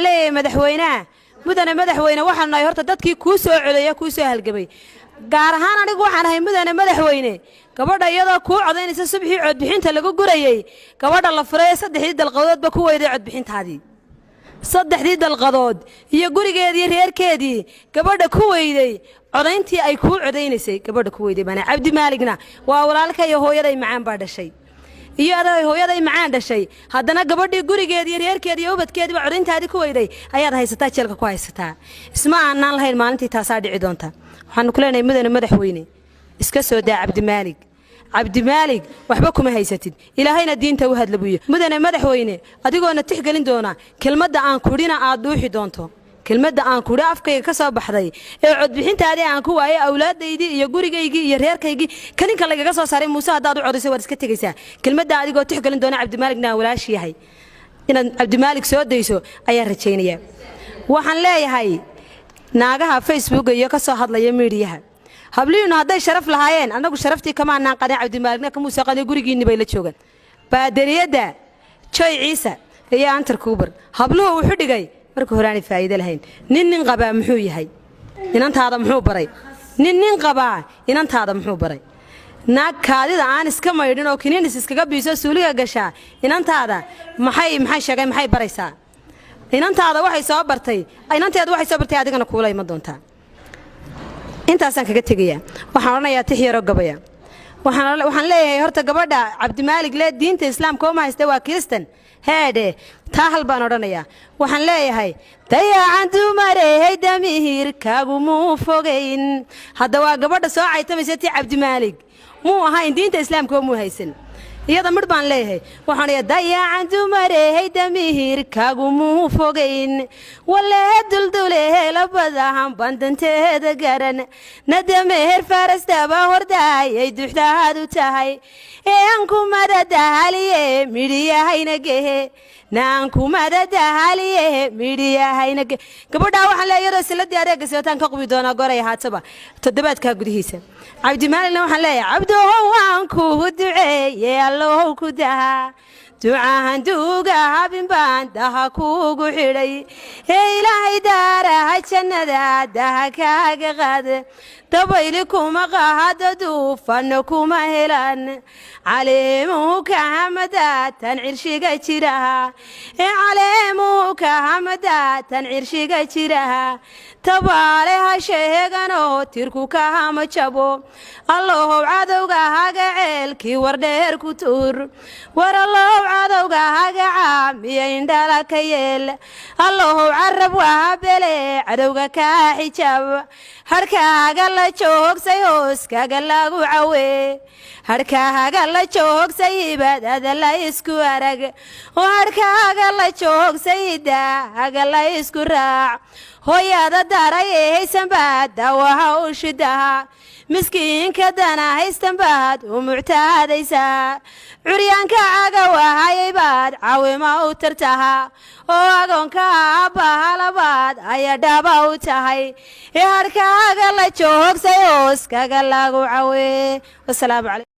Waxaan leeyahay madaxweynaha, mudane madaxweyne, waxaanu nahay horta dadkii kuu soo codeeya, kuu soo halgamay. Gaar ahaan anigu waxaan ahay, mudane madaxweyne, gabadha iyadoo kuu codaynaysa subxii codbixinta lagu gurayey, gabadha la furay ee saddexdii dalqadoodba ku weyday codbixintaadii. Saddexdii dalqadood iyo gurigeedii, reerkeedii, gabadha ku weyday codayntii ay kuu codaynaysay, gabadha ku weyday baana. Cabdimaaligna waa walaalka iyo hooyaday macaan baa dhashay, iyo aday hooyaday macaan dhashay. Haddana gabadhii gurigeedii, reerkeedii iyo ubadkeediiba codayntaadii ku weyday ayaad haysataa, jeelka ku haysataa. Isma aanaan lahayn maalintii taasaa dhici doonta. Waxaanu ku leenahay, mudane madaxweyne, iska soo daa Cabdimaalig. Cabdimaalig waxba kuma haysatid, Ilaahayna diinta u hadla buuye. Mudane madaxweyne, adigoona tixgelin doona kelmadda aan kudhina aad dhuuxi doonto, kelmadda aan kudhi afkayga ka soo baxday ee codbixintaadii aan ku waayay awlaadaydii iyo gurigaygii iyo reerkaygii kaninka lagaga soo saaray, Muuse haddaad u codayso waad iska tegaysaa. Kelmadda adigoo tixgelin doona, Cabdimaaligna aan walaashi yahay, inaad Cabdimaalig soo dayso ayaan rajaynaya. Waxaan leeyahay naagaha Facebooka iyo ka soo hadlaya miidiyaha, hablihiinu hadday sharaf lahaayeen, annagu sharaftii kamaanaan qadin, Cabdimaaligna kamuusa qadin, gurigiinni bay la joogaan. Baadariyadda Joy Ciise iyo Antar Kuubar habluhu wuxu dhigay marka hore aanay faa'iido lahayn. Nin nin qabaa muxuu yahay? Inantaada muxuu baray? Nin nin qabaa inantaada muxuu baray? Naag kaadida aan iska maydhin oo kiniinis iskaga biiso suuliga gashaa inantaada maxay sheegay? Maxay baraysaa inantaada? Waxay soo bartay inanteedu, waxay soo bartay adigana kuula iman doontaa. Intaasaan kaga tegayaa. Waxaan odhanayaa tix yaroo gabaya. Waxaan leeyahay horta gabadha Cabdimaalig le diinta Islaamka oma haysta, waa Kiristan heedhe. Taa hal baan odhanayaa. Waxaan leeyahay: dayacan dumarehey, damihiirkagumuu fogayn. Hadda waa gabadha soo caytamaysa. Tii Cabdimaalig muu ahayn, diinta Islaamka oo muu haysan iyada. Midh baan leeyahay. Waxaan leeyahay: dayacan dumarehey, damihiirkagumuu fogayn, walee duldulehe labadahan bandanteeda garan nadameher farastaba hordaayay duxdaadu tahay ee aan kumadadahaliye midhiyahayna gehe naankumadadahaliye midhiyahayna gehe. Gabadhaa waxaan leeyahay, iyadoo siladii adeega sidataan ka qubi doonaa goray ahaataba toddobaadkaa gudihiisa. Cabdimaaligna waxaan leeyahay: Cabdohow, waan kugu duceeye, Allohow ku daha ducahan duuga habin baan daha kuugu xidhay ee Ilaahay daaraha jannada daha kaaga qaad. Dabayli kuma qahado, duufanno kuma helan, caleemuhu kahamada tan cirshiga jiraha ee caleemuhu kahamada tan cirshiga jiraha. Tabaale ha sheeganoo tirku kahama jabo. Allohow cadowga haga ceelkii wardheer ku tuur. War Allohow cadowga haga caamiya indhala ka yeel. Allohow carab wahabele cadowga kaa xijaab. Harkaaga la joogsay, hooskaga lagu cawe, harkaaga la joogsay, ibadada la isku arag oo harkaaga la joogsay, daahaga la isku raac. Hooyada daray ee haysan baad daawaha u shidaha, miskiinka dana haystan baad u muctaadaysaa, curyaanka caga wahayay baad caawima u tartaha, oo agoonka aabbaha ayaa dhaba u tahay ee harkaaga la joogsay, hooskaga lagu cawe. Wasalaamu calaykum.